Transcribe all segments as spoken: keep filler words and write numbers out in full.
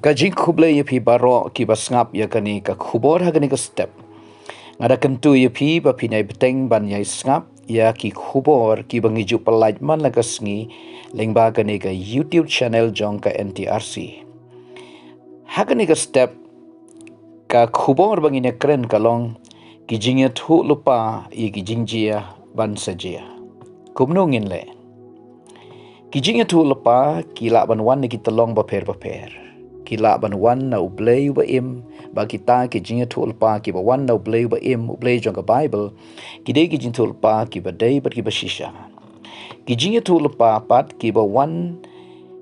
Ka jingkhublei ïa phi baroh kiba sngap ïa kane ka khubor ha kane ka step. Nga da kyntu ïa phi ba phin ïai bteng ban ïai sngap ïa ki khubor kiba ngi ju pyllait man la ka sngi lyngba kane ka YouTube channel jong ka N T R C. Ha kane ka step, ka khubor ba ngin ïa kren ka long ki jingïathuhlypa ïa ki jingjia ban sa jia. Kumno ngin leh? Ki jingïathuhlypa ki lah ban wan na ki tyllong bapher bapher. Ki lah ban wan na U Blei uba im, ba kita ki jingïathuhlypa kiba wan na U Blei uba im, U Blei jong ka Baibl, ki dei ki jingïathuhlypa kiba dei bad kiba shisha. Ki jingïathuhlypa pat kiba wan,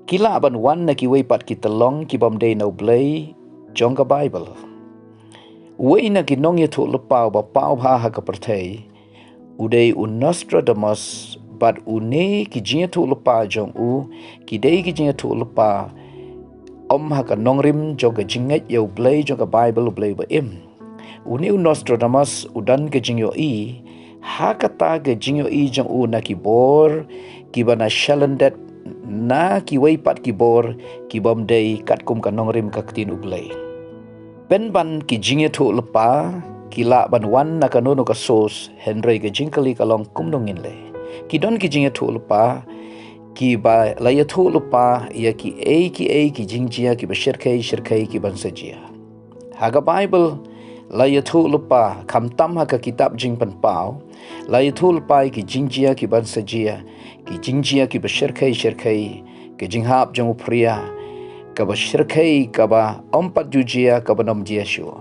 ki lah ban wan na kiwei pat ki tyllong kibym dei na U Blei jong ka Baibl. Uwei na ki nongïathuhlypa uba paw bha ha ka pyrthei u dei u Nostradamus, bad une ki jingïathuhlypa jong u ki dei ki jingïathuhlypa ym ha ka nongrim jong ka jingngeit ïa U Blei jong ka Baibl, U Blei uba im. Une u Nostradamus u don ka jingïohi, ha kata ka jingïohi jong u na ki bor kiba na shalyndet, na kiwei pat ki bor kibym dei katkum ka nongrim ka ktien U Blei. Pynban ki jingïathuhlypa ki lah ban wan na kano kano ka source, hynrei ka jingkylli ka long kumno ngin leh. Ki don ki jingïathuhlypa kiba la ïathuhlypa ïa kiei kiei ki jingjia kiba shyrkhei shyrkhei kiban sa jia. Ha ka Baibl la ïathuhlypa, khamtam ha ka kitab Jingpynpaw, la ïathuhlypa ïa ki jingjia kiban sa jia, ki jingjia kiba shyrkhei shyrkhei, ka jinghap jong u phria kaba shyrkhei kaba ym pat ju jia, kaban ym jia shuh,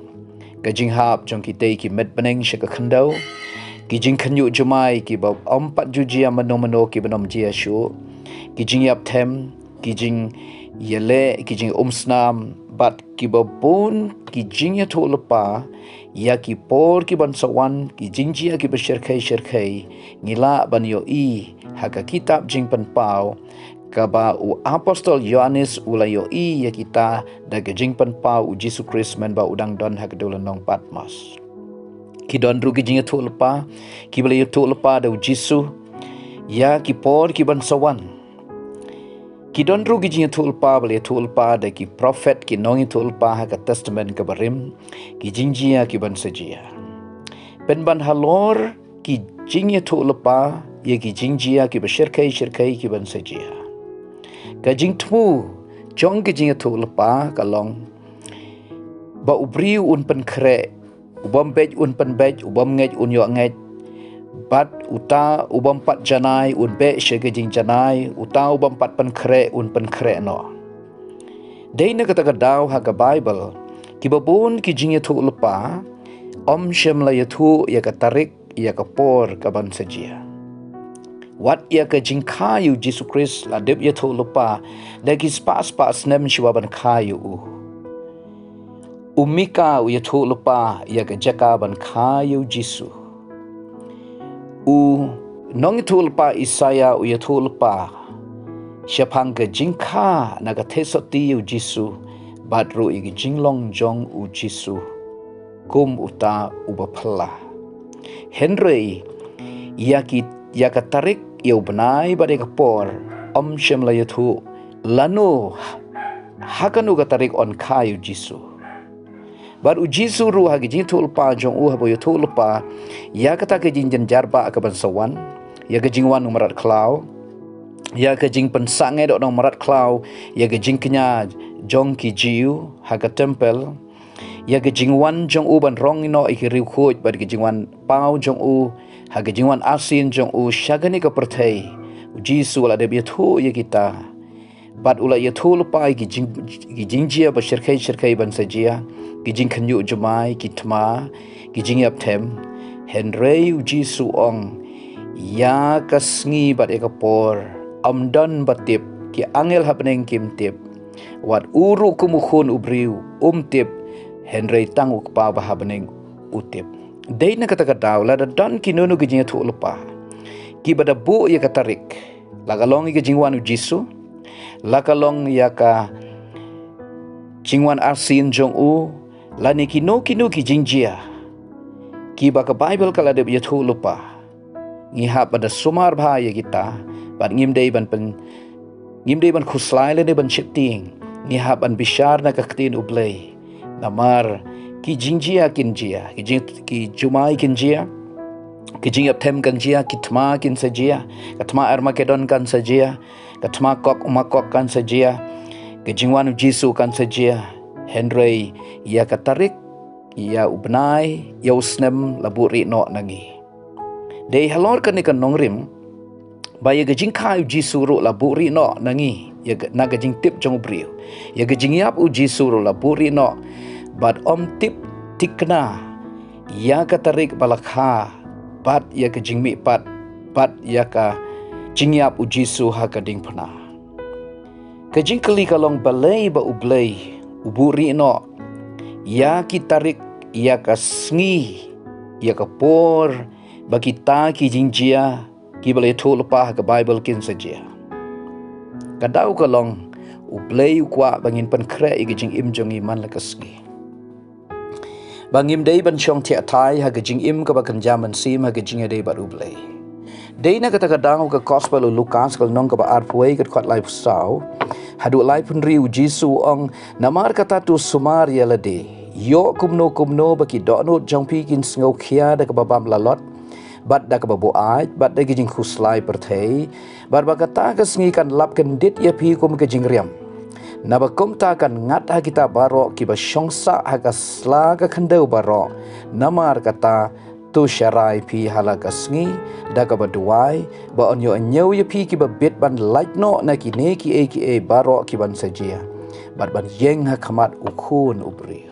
ka jinghap jong kitei ki met bneng sha ka khyndew, ki jingkhynñiuh jumai kiba ym pat ju jia mano mano, kiban ym jia shuh, ki jingïap them, ki jingïaleh, ki jingumsnam, bad kiba bun ki jingïathuhlypa ïa ki por kiban sa wan, ki jingjia kiba shyrkhei shyrkhei. Ngi lah ban ïohi ha ka kitab Jingpynpaw, kaba u apostol Ïoannis u la ïohi ïa kita da ka jingpynpaw u Jisu Khrist mynba u dang don ha ka dewlynnong Patmos. Ki don ruh ki jingïathuhlypa kiba la ïathuhlypa da u Jisu ïa ki por kiban sa wan. Ki don ruh ki jingïathuhlypa ba la ïathuhlypa da ki prophet, ki nongïathuhlypa ha ka Testament kaba rim, ki jingjia kiban sa jia. Pynban halor ki jingïathuhlypa ïa ki jingjia kiba shyrkhei shyrkhei kiban sa jia, ka jingthmu jong ki jingïathuhlypa ka long ba u briew un pynkhreh, u bym beit un pynbeit, u bym ngeit un ïoh ngeit, bad uta u bym pat janai un beh sha ka jingjanai, uta u bym pat pynkhreh un pynkhreh noh. Dei na kata ka daw ha ka Baibl, kiba bun ki jingïathuhlypa ym shym la ïathuh ïa ka tarik, ïa ka por kaban sa jia. Wat ïa ka jingkha ïa u Jisu Khrist la dep ïathuhlypa da ki spah spah snem shuwa ban kha ïa u. U Mika u ïathuhlypa ïa ka jaka ban kha ïa u Jisu. U nongïathuhlypa Isaïah u ïathuhlypa shaphang ka jingkha na ka theisotti ïa u Jisu, bad ruh ïa ka jinglong jong u Jisu kum uta uba phylla. Hynrei ïa ki, ïa ka tarik, ïa u bnai bad ïa ka por ym shym la ïathuh, lano ha kano ka tarik yn kha ïa u Jisu. Bad u Jisu ruh ha ka jingïathuhlypa jong u, haba u ïathuhlypa ïa kata ka jingjynjar ba kaban sa wan, ïa ka jingwan u mrad khlaw, ïa ka jingpynsangeh u nongmrad khlaw, ïa ka jingkñia jong ki Jiw ha ka templ, ïa ka jingwan jong u ban rong noh ïa ki riewkhuid, bad ka jingwan paw jong u ha ka jingwan arsien jong u sha kane ka pyrthei. U Jisu u la dep ïathuh ïa kita. Bad u la ïathuhlypa ïa ki jing, ki jingjia ba shyrkhei shyrkhei ban sa jia, ki jingkhynñiuh jumai, ki thma, ki jingïap them. Hynrei u Jisu u ong, ïa ka sngi bad ïa ka por ym don ba tip, ki angel ha bneng kim tip, wat u ruh kum u Khun u briew um tip, hynrei tang u Kpa ba ha bneng u tip. Dei na kata ka daw, lada don kino kino ki jingïathuhlypa kiba da buh ïa ka tarik, la ka long ïa ka jingwan u Jisu, la ka long ïa ka jingwan arsien jong u, lane kino kino ki jingjia kiba ka Baibl ka la dep ïathuhlypa, ngi hap ban da sumar bha ïa kita, bad ngim dei ban pyn, ngim dei ban khuslai lane ban sheptieng. ngi hap ban bishar na ka ktien U Blei. Namar ki jingjia kin jia, ki jing, ki jumai kin jia, ki jingïapthem kan jia, ki thma kin sa jia, ka thma Armageddon kan sa jia, ka thma Gog Magog kan sa jia, ka jingwan u Jisu kan sa jia. Hynrei ïa ka tarik, ïa u bnai, ïa u snem la buhrieh noh na ngi. Dei halor kane ka nongrim ba ïa ka jingkha u Jisu ruh la buhrieh noh na ngi, ïa ka, na ka jingtip jong u briew. Ïa ka jingïap u Jisu ruh la buhrieh noh, bad ym tip thikna ïa ka tarik ba la kha, bad ïa ka jingmihpat, bad ïa ka jingïap u Jisu ha ka diengphna. Ka jingkylli ka long, balei ba U Blei u buhrieh noh ïa ki tarik, ïa ka sngi, ïa ka por ba kita ki jingjia kiba la ïathuh lypa ha ka Baibl kin sa jia? Ka daw ka long, U Blei u kwah ba ngin pynkhreh ïa ka jingim jong ngi man la ka sngi, ba ngim dei ban shong thiah thaiñ ha ka jingim kaba kynja mynsiem ha ka jingïadei bad U Blei. Dei na kata ka daw ka Gospel u Lukas, ka lynnong kaba arphew wei, ka dkhot laiphew saw haduh laiphew hynriew, u Jisu u ong, namar kata to sumar ïa lade, ïoh kumno kumno ba ki dohnud jong phi kin sngew khia da kaba bam lalot, bad da kaba buaid, bad da ki jingkhuslai pyrthei, bad ba kata ka sngi kan lap kyndit ïa phi kum ka jingriam. Naba kumta kan ngat ha kita baroh kiba shong sah ha ka sla ka khyndew baroh. Namar kata to sharai phi ha la ka sngi da kaba duwai, ba yn ïoh ñiew ïa phi kiba bit ban lait noh na kine kiei kiei baroh kiban sa jia, bad ban ïeng ha khmat U Khun u briew.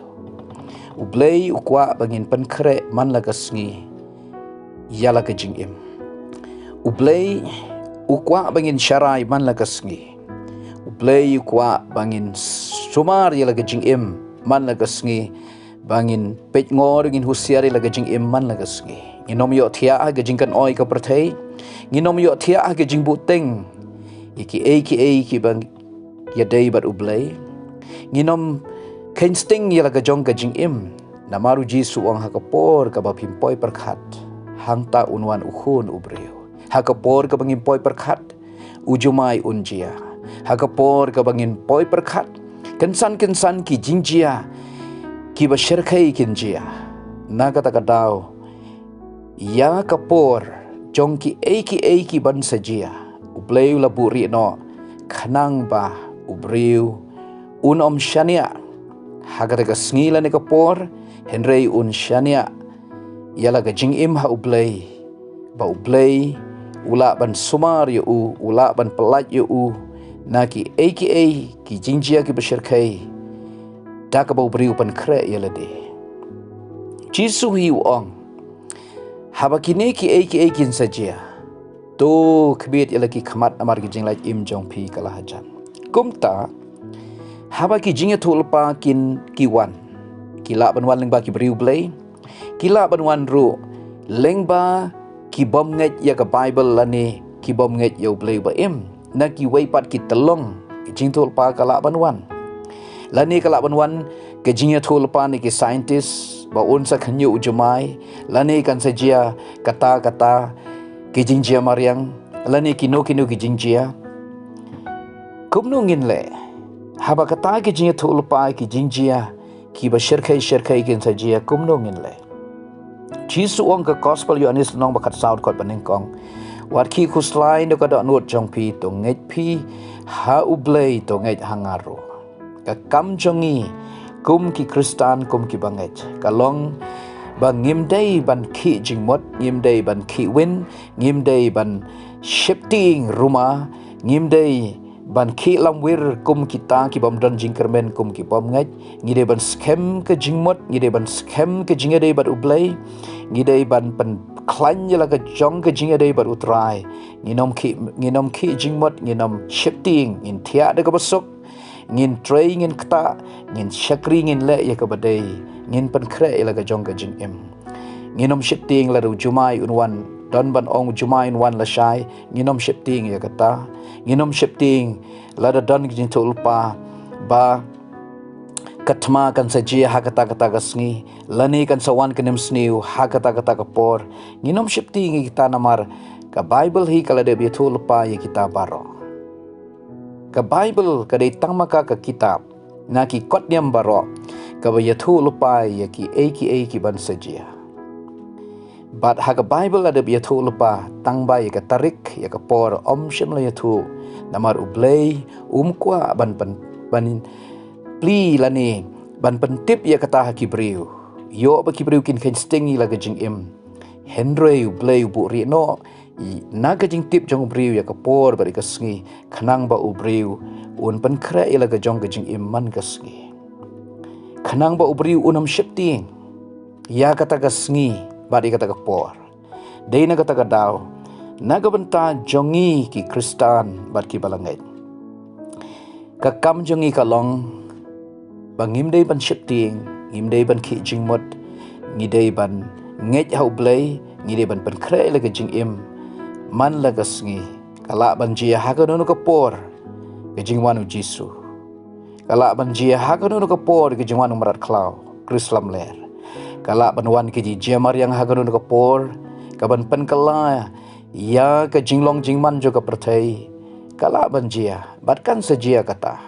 U Blei u kwah ba ngin pynkhreh man la ka sngi ïa la ka jingim. U Blei u kwah ba ngin sharai man la ka sngi. U Blei u kwah ba ngin sumar ïa la ka jingim man la ka sngi, ba ngin peit ngor, ngin husiar ïa la ka jingim man la ka sngi. Ngin ym ïoh thiah ha ka jingkynoi ka pyrthei. Ngin ym ïoh thiah ha ka jingbuhteng ïa kiei kiei kiba ïadei bad U Blei. Ngin ym kheiñ sting ïa la ka jong ka jingim. Namar u Jisu u ong, ha ka por kaba phim poi pyrkhat, hangta un wan U Khun u briew. Ha ka por kaba ngim poi pyrkhat, u jumai un jia. Ha ka por kaba ngin poi pyrkhat, kynsan kynsan ki jingjia kiba shyrkhei kin jia. Na kata ka daw, ïa ka por jong kiei kiei kiban sa jia, U Blei u la buhrieh noh, khnang ba u briew un ym shaniah ha kata ka sngi lane ka por, hynrei un shaniah ïa la ka jingim ha U Blei, ba U Blei u lah ban sumar ïa u, u lah ban pyllait ïa u na kiei kiei ki jingjia kiba shyrkhei, da kaba u briew u pynkhreh ïa lade. Jisu hi u ong, haba kine kiei kiei kin sa jia, to khmied ïa la ki khmat, namar ka jinglait im jong phi ka la hajan. Kumta, haba ki jingïathuh lypa kin ki wan, ki lah ban wan lyngba ki briew Blei, ki lah ban wan ruh lyngba ki bym ngeit ïa ka Baibl lane ki bym ngeit ïa U Blei ba im. Na kiwei pat ki tyllong, ka jingïathuh lypa ka lah ban wan. Lane ka lah ban wan ka jingïathuh lypa na ki scientist ba un sa khynñiuh u jumai, lane kan sa jia kata kata ki jingjia mariang, lane kino kino ki jingjia. Kumno ngin leh haba kata ki jingïathuh lypa, ki jingjia kiba shyrkhei shyrkhei kin sa jia, kumno ngin leh? Jisu u ong, ka Gospel Ïoannis lynnong ba khatsaw, dkhot ba nyngkong, wat khih khuslai na ka dohnud jong phi, to ngeit phi ha U Blei, to ngeit ha nga ruh. Ka kam jong ngi kum ki Khristan, kum ki bangeit, ka long ba ngim dei ban khih jingmut, ngim dei ban khih win, ngim dei ban sheptieng ruma, ngim dei ban khih lamwir kum kita ki bym don jingkyrmen, kum ki bym ngeit. Ngi dei ban skhem ka jingmut, ngi dei ban skhem ka jingïadei bad U Blei, ngi dei ban pynkhlaiñ ïa la ka jong ka jingïadei bad U Trai. Ngin ym khih, ngin ym khih jingmut, ngin ym sheptieng, ngin thiah da kaba suk, ngin trei, ngin ktah, ngin shakri, ngin leh ïa kaba dei, ngin pynkhreh ïa la ka jong ka jingim. Ngin ym sheptieng lada u jumai un wan, don ban ong u jumai un wan lashai, ngin ym sheptieng ïa kata. Ngin ym sheptieng lada don ka jingïathuh lypa ba ka thma kan sa jia ha kata kata ka sngi, lane kan sa wan ka nemsniew ha kata kata ka por. Ngin ym sheptieng ïa kita, namar ka Baibl hi ka la dep ïathuh lypa ïa kita baroh. Ka Baibl ka dei tang ma ka ka kitab na ki kot niam baroh kaba ïathuh lypa ïa kiei kiei ki ban sa jia. Bad ha ka Baibl la dep ïathuh lypa tang ba ïa ka tarik, ïa ka por, ym shym la ïathuh. Namar U Blei um kwah ban pyn, ban plie lane ban pyntip ïa kata ha ki briew. Ïoh ba ki briew kin kheiñ sting ïa la ka jingim. Hynrei U Blei u buhrieh noh na ka jingtip jong u briew ïa ka por bad ïa ka sngi, khnang ba u briew un pynkhreh ïa la ka jong ka jingim man ka sngi. Khnang ba u briew un ym sheptieng ïa kata ka sngi bad ïa kata ka por. Dei na kata ka daw, na ka bynta jong ngi ki Khristan bad ki ba la ngeit, ka kam jong ngi ka long ba ngim dei ban sheptieng, ngim dei ban khih jingmut, ngi dei ban ngeit ha U Blei, ngi dei ban pynkhreh ïa la ka jingim man la ka sngi. Ka lah ban jia ha kano kano ka por ka jingwan U Jisu. Ka lah ban jia ha kano kano ka por ka jingwan U Mrad Khlaw, Khrist lamler. Ka lah ban wan ka jingjia mariang ha kano kano ka por, ka ban pynkylla ïa ka jinglong jingman jong ka pyrthei. Ka lah ban jia bad kan sa jia kata.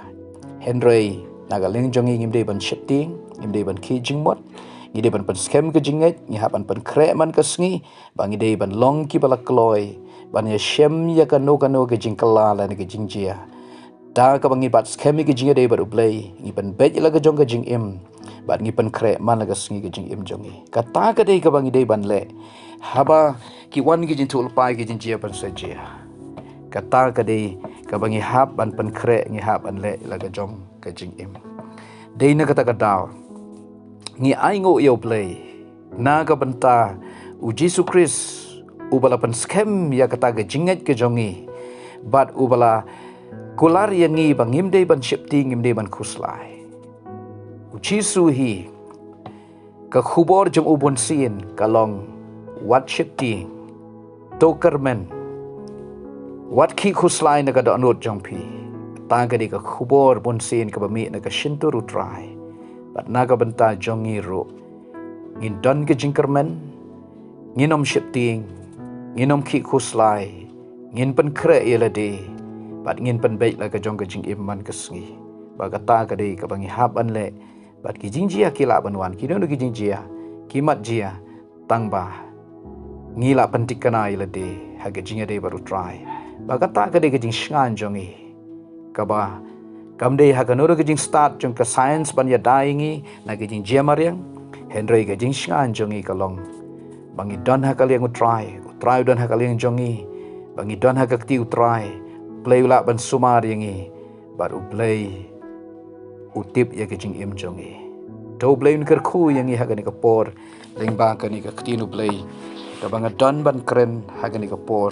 Hynrei na ka liang jong ngi ngim dei ban sheptieng, ngim dei ban khih jingmut, ngi dei ban pynskhem ka jingngeit, ngi hap ban pynkhreh man ka sngi, ba ngi dei ban long ki ba la kloi ban ïashem ïa kano kano ka jingkylla lane ka jingjia. Da kaba ngi bat skhem ïa ka jingïadei bad U Blei, ngi pynbeit ïa la ka jong ka jingim bad ngi pynkhreh man la ka sngi ka jingim jong ngi. Kata ka dei kaba ngi dei ban leh haba ki wan ki jingïathuhlypa, ki jingjia ban sa jia. Kata ka dei kaba ngi hap ban pynkhreh, ngi hap ban leh ïa la ka jong ka jingim. Dei na kata ka daw ngi ainguh ïa U Blei na ka bynta U Jisu Khrist, uba la pynskhem ïa kata ka jingngeit ka jong ngi bad uba la kular ïa ngi ba ngim dei ban sheptieng, ngim dei ban khuslai. U Jisu hi, ka khubor jong u bunsien ka long: wat sheptieng, to kyrmen, wat khih khuslai na ka dohnud jong phi. Kata ka dei ka khubor bunsien kaba mih na ka shyntur U Trai. Bad na ka bynta jong ngi ruh, ngin don ka jingkyrmen, ngin ym sheptieng, ngin ym khih khuslai, ngin pynkhreh ïa lade bad ngin pynbeit la ka jong ka jingim man ka sngi. Ba kata ka dei kaba ngi hap ban leh. Bad ki jingjia ki lah ban wan, kino kino ki jingjia ki mat jia, tang ba ngi lah pynthikna ïa lade ha ka jingïadei bad U Trai. Ba kata ka dei ka jingshngaiñ jong ngi, kaba kam dei ha kano kano ka jingstad jong ka science ban ïada ïa ngi na ka jingjia mariang. Hynrei ka jingshngaiñ jong ngi ka long ba ngi don ha ka liang U Trai, U Trai u don ha ka liang jong ngi, ba ngi don ha ka kti U Trai, U Blei u lah ban sumar ïa ngi bad U Blei u tip ïa ka jingim jong ngi. To U Blei un kyrkhu ïa ngi ha kane ka por lyngba kane ka ktien U Blei kaba nga don ban kren ha kane ka por.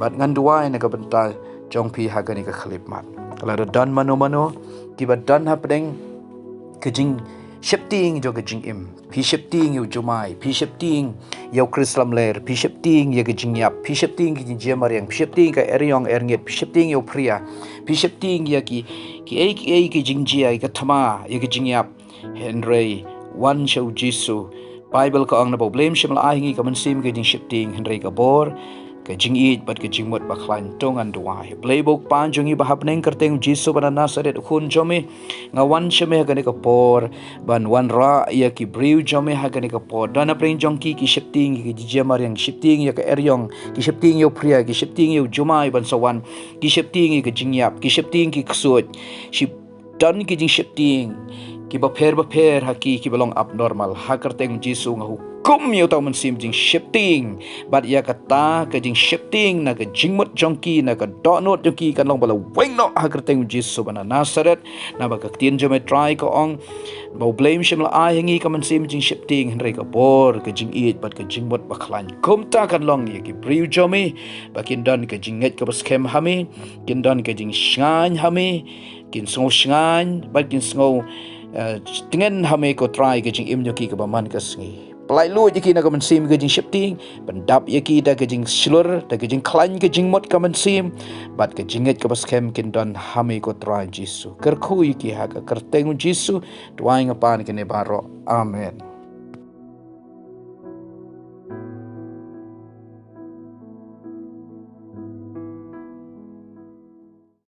Bad ngan duwai na ka bynta jong phi ha kane ka khyllipmat. Lada don mano mano kiba don hapdeng ka jingsheptieng jong ka jingim, phi sheptieng ïa u jumai, phi sheptieng ïa u Khrist lamler, phi sheptieng ïa ka jingïap, phi sheptieng ïa ka jingjia mariang, phi sheptieng ïa ka eriong erngit, phi sheptieng ïa u phria, phi sheptieng ïa ki, kiei kiei ki jingjia, ïa ka thma, ïa ka jingïap. Hynrei wan sha U Jisu. Baibl ka ong, naba U Blei um shym la ai ha ngi ka mynsiem ka jingsheptieng, hynrei ka bor, ka jingïeit bad ka jingmut bakhlaiñ. To ngan duwai. Blei ba u Kpa jong ngi ba ha bneng, kyrteng U Jisu ba na Nasaret, U Khun jong me, nga wan sha me ha kane ka por ban wanrah ïa ki briew jong me ha kane ka por. Don hapdeng jong ki ki sheptieng ïa ka jingjia mariang, ki sheptieng ïa ka eriong, ki sheptieng ïa u phria, ki sheptieng ïa u jumai ban sa wan, ki sheptieng ïa ka jingïap, ki sheptieng ki ksuid, shi don ki jingsheptieng kiba pher bapher ha ki, kiba long abnormal. Ha kyrteng U Jisu nga hukum ïa uta u mynsiem jingsheptieng bad ïa kata ka jingsheptieng na ka jingmut jong ki, na ka dohnud jong ki, kan long ba la weng noh ha kyrteng U Jisu ba na Nasaret. Naba ka ktien jong me Trai ka ong ba U Blei um shym la ai ha ngi ka mynsiem jingsheptieng, hynrei ka bor, ka jingïeit bad ka jingmut bakhlaiñ. Kumta kan long ïa ki briew jong me, ba kin don ka jingngeit kaba skhem ha me, kin don ka jingshngaiñ ha me, kin sngew shngaiñ bad kin sngew, eh, tngen ha me ko Trai ka jingim jong ki kaba man ka sngi. Pynlait luid ïa ki na ka mynsiem ka jingsheptieng, pyndap ïa ki da ka jingshlur, da ka jingkhlaiñ ka jingmut ka mynsiem, bad ka jingngeit kaba skhem kin don ha me ko Trai Jisu. Kyrkhu ïa ki ha ka kyrteng U Jisu, duwai nga pan kine baroh. Amen.